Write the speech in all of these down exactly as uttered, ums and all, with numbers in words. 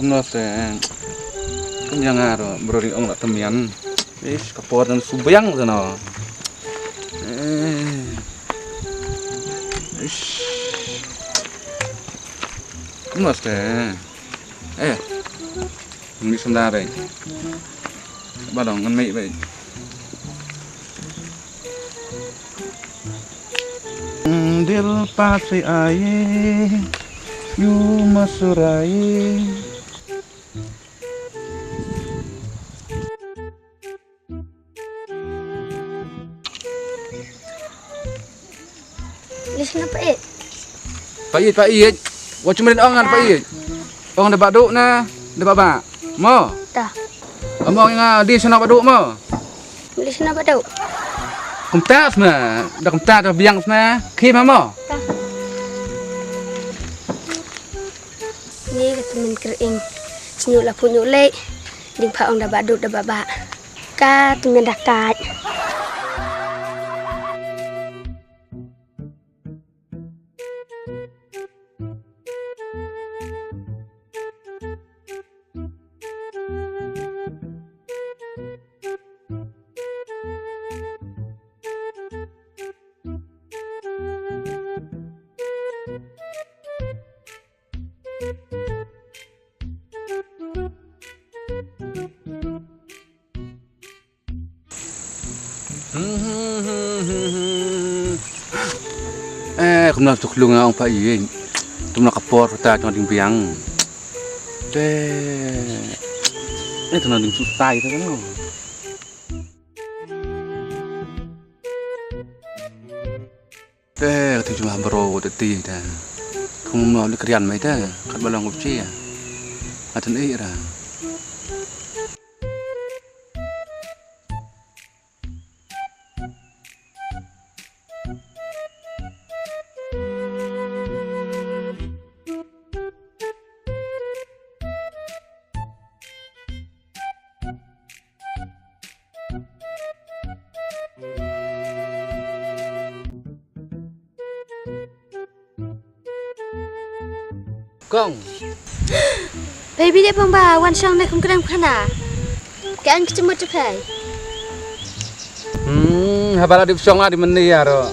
Kumno te. Kum jong nga ruh, bro ri ong la temian. Ish, ka por dan subiang te no. Eh. Ish. Kumno te. Eh. Ngi sendar eh. Ba dong ngan mai bai. Dil pasi ai, yu masurai. List na pait. Pait, pait. Wa cuma ong ngan pait. Ong da badu na da baba. Mo. Ta. Amo nga di sana badu mo. List na badu. Kumtas na, da kumtas da biang na. Ki ma mo. Ta. Ni ka temen kering. Senyuk lapu nyuk lek. Ding pa ong da badu da baba. Ka temen dakat. Eh, kumno tu klung ong pa yin. Tum na ka por ta jong ding biang. Te. Eh, tu na ding sutai ta no. Te, ka tu jumah bro, te ti te. Kumno le krian mai te, kat balong ko chi. Atan i ra. Kong. Baby de pang ba wan shong ne kum kren khana. Ke an kichmut tu kai. Hmm, haba la dip shong la di mani aro.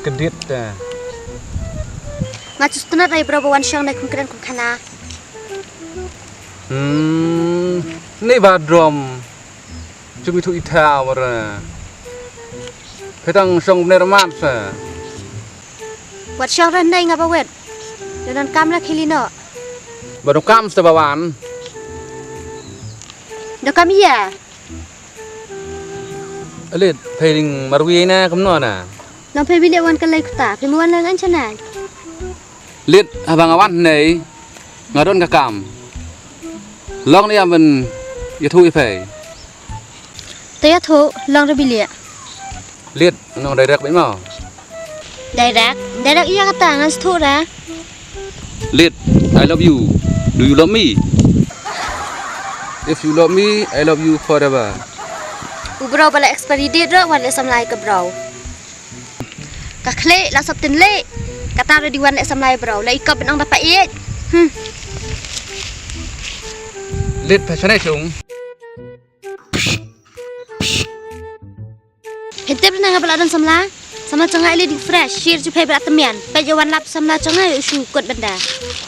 Kedit ta. Ma chus tnat ai bro ba wan shong ne kum kren kum khana. Hmm, ni ba drom. Chumi tu ita wara. Petang shong bner mat sa. Wat shong ran nei nga ba wet. Donan kam la khili no. Ba dong kam sa ba wan. Do kam iya. Alit, pairing marwi na kam no na. Nang pairing wan kalai kuta, pairing wan lang anchana. Lit, haba nga wan nei, nga don ka kam. Long ni amen, ya thu i pei. Te ya thu, long re bilia. Lit, nong direct bai mau. Direct, direct iya kata ngan sthu ra. Lit, I love you. Do you love me? If you love me, I love you forever. U bro bala expiry date ro, wan le samlai ka bro. Ka khle la sop tin le. Kata ready wan le samlai bro. La ikop nang dapat iet. Hmm. Lit pasane chung. Hete benda nga bala dan samla. Samla changa ili di fresh. Shir ju phe bala temian. Pe jawan lap samla changa u shu kot benda.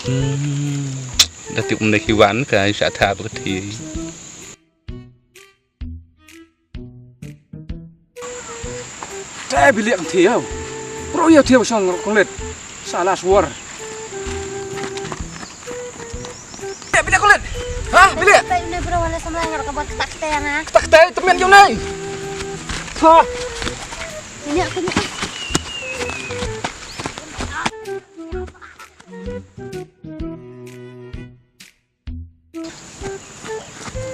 Hmm. Dati um daki wan ka sha tha bakati. Te bilik ang thiau. Bro ya thiau sang kong let. Salah suar. Te bilik kong let. Ha, bilik. Te ini bro wala sama ngar ka buat ketak te na. Ketak te temen jong nai. Ha. Ini aku ni.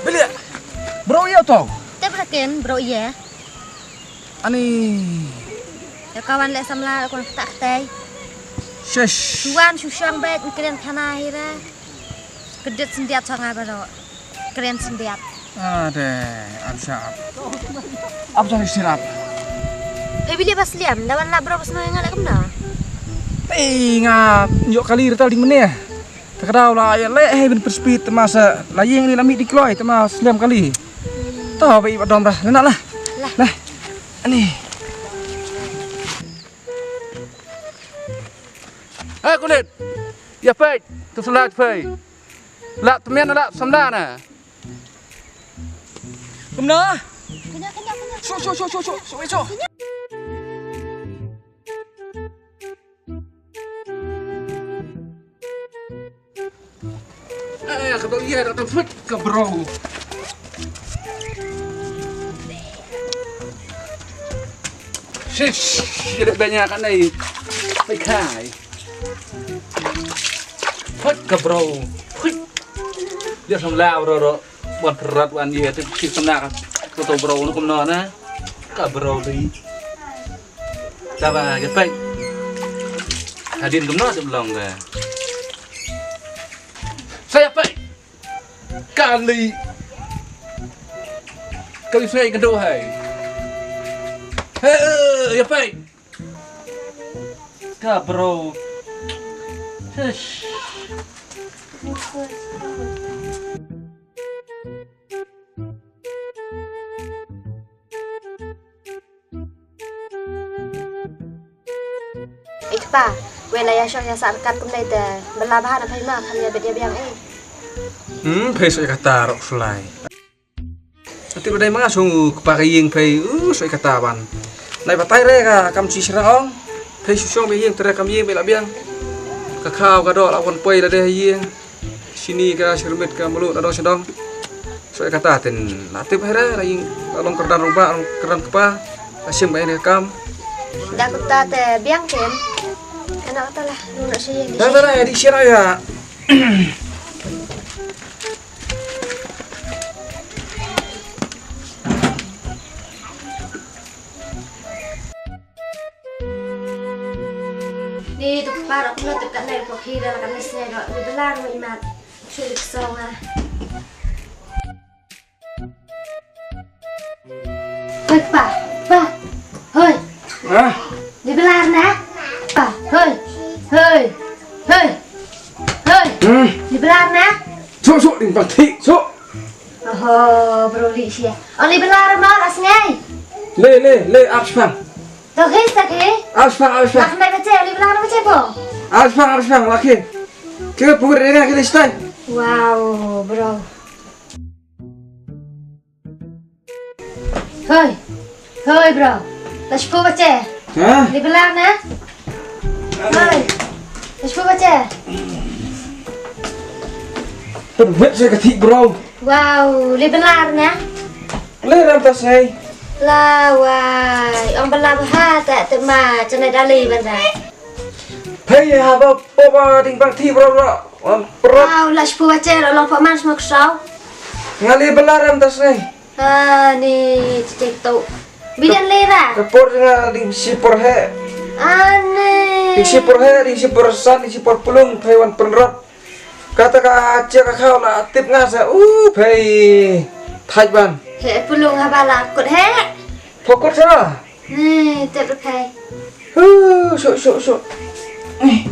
Bilik. Bro iya to. Te braken bro iya. Ani. Ya kawan le samla kon tak tai. Shush. Tuan shushang bet kren khana hira. Kedet sendiat sanga baro. Kren sendiat. Ade, am sharp. Am sharp sirap. Pe bilik bas liam, dawan la bro bas no yang ngalak kemna. Ei nga nyok kali retal ding meneh. Te ka daw la ïa leh hei ban pynspeed te ma sa la ïing ni la mih di kloi te ma slem kali. To ba i ba dom dah. Leh na lah. Lah. Lah. Ani. Eh, kulit. Ïa peit. Tu salat peit. La temian la samla na. Kumno? Kena, kena, kena. Shu, shu, shu, shu, shu, shu, shu. Eh, ka dong ïa, ka dong put ka bro. Shish, ïa deh banyak kan ni. Pai kai. Put ka bro. Put. Dia samla bro, bro. Wan pyrot wan ïa tu ki samla ka. Tu tu bro nu kumno na. Ka bro dei. Ta ba ïa peit. Hadien kumno te long ka. Sa ïa peit. Kali. Kali sa ïa kadu hai. He ïa peit. Ka bro. Shush. Ïa kpa, wei la ïa shong ïa sa ryngkat kumne te, bala bha na phai ma, kham ïa bet ïa biang eh. Hmm, phai sa ïa kata rok sulai. Ati ba dei ma nga song kpa ka ïing phai, uh, sa ïa kata ban. Nai batai re ka kam chi sra ong. Phai shu shong ba ïing te re kam ïing ba la biang. Ka khaw ka doh la wan poi la dei ïing. Sini ka sirmit ka mulu na dong sdong. So ïa kata tin la tip hera la ïing la long kyrdan rong ba long kyrdan kpa. La sim ba ïa ka kam. Da kata te biang ken. Kana kata lah nuna sha ïing. Da da da di sira ya. Ni tu kpa rak kena tu kat nai ko khi dah kat nai sini dah ni belar mo imat. Curi kesong ah. Hoi pa, pa, hoi. Hah? Ni belar na? Pa, hoi, hoi, hoi, hoi. Hmm. Ni belar na? Sok sok ding pang thik sok. Oho, bro li sia. Oli belar ma la sngai. Le le le ap spang. To khis ta khi. Ap spang ap spang. Lah mai bache oli belar bache po. Ap spang ap spang laki. Ke pur ega ke listai. Wow, bro. Hoi. Hoi, bro. Lashko bache. Hah? Li belar na? Hoi. Lashko bache. Permit saya kati, bro. Wow, li belar na? Li ram tas ngai. La wai, ong belar ha ta te ma, chane dali benda. Hei, ha ba po ba ding bang ti bro bro. Wan pro. Wow, lashko bache lo long pa man smok sau. Ngali belar ram tas ngai. Ah, ni cicik tu. Bidan lera. Ka por nga ding si por he. Ane. Ding si por he, ding si por san, ding si por pulung, phai wan pynrot. Kata ka chia ka khaw la tip nga sa, uh, phai thaj ban. He pulung ha ba la kut he. Pokot sa. Ni tip phai. Huh, so so so. Ni.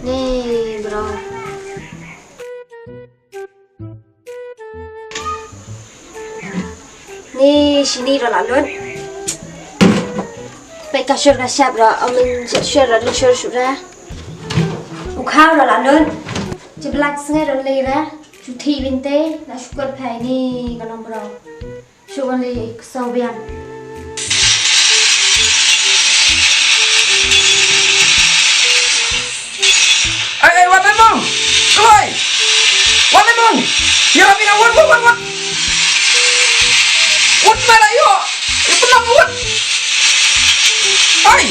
Ni bro. Ni sini ro la lut. Peit ka shur ka shap ro, amin shur ro, ni shur shur ra. U khaw ro la lut. Chi blak sngai ro le ra. Chu thi binte, na shukor phai ni ka long bro. Shu wan li ksaw biang. Ai, ai, wat ai mong. Kloi. Wat ai mong. Ya Rabbi na wat, wat, wat, wat. Wat mala yo. Ibu na wat. Ai.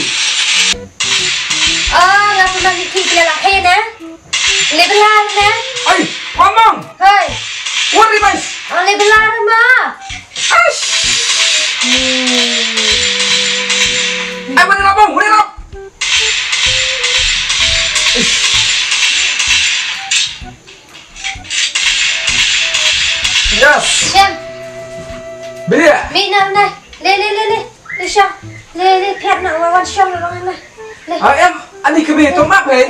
Ah, la pernah ni kiki la hena. Lebelar na. Ai, mamang. Hai. What revise? Ah, lebelar ma. Ash. Ai, mana lapong, mana lap? Yes. Siang. Beri ya? Mina na. Le, le, le, le. Le, siang. Le, le, piat na, wawan siang na, na. Ah, em, ani kami to map hei.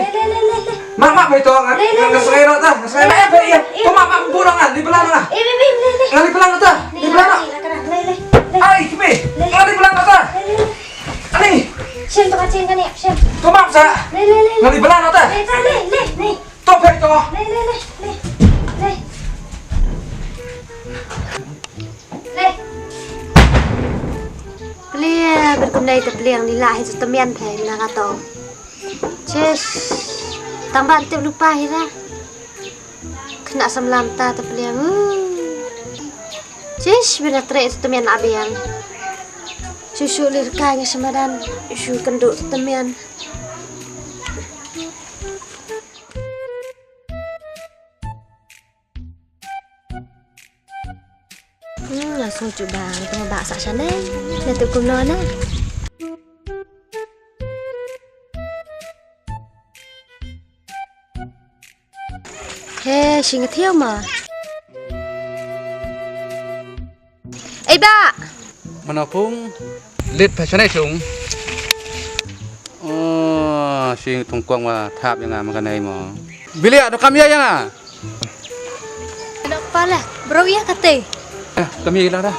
Map map hei to. Nga nga sngai rot ta. Nga sngai map hei. To map map bulang ah. Di belang ah. Nga di belang ta. Di belang ah. Ai kami. Nga di belang ta. Ani. Shem to kachin kani shem. To map sa. Nga di belang ta. To hei to. Plie bad kumne te pliang ni la hi tu temian phe na ka to. Ches. Tang ban tip lupa hi ra. Kena samlam ta te pliang. Ches bina tre tu temian abiang. Susu lirka ngi semadan. Su kendu tu temian. Hmm, langsung cuba tengah bak sak sana. Nanti kumno na. He, sing thiau ma. Ei ba. Mana pung? Lit pa chanai chung. Oh, sing tungkong wa thap yang ma kanai mo. Bilia do kam ya yang. Pala, bro ya kate. Eh, kami hilang dah.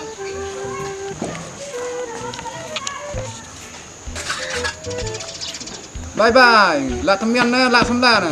Bye bye. La temian na, la semla na.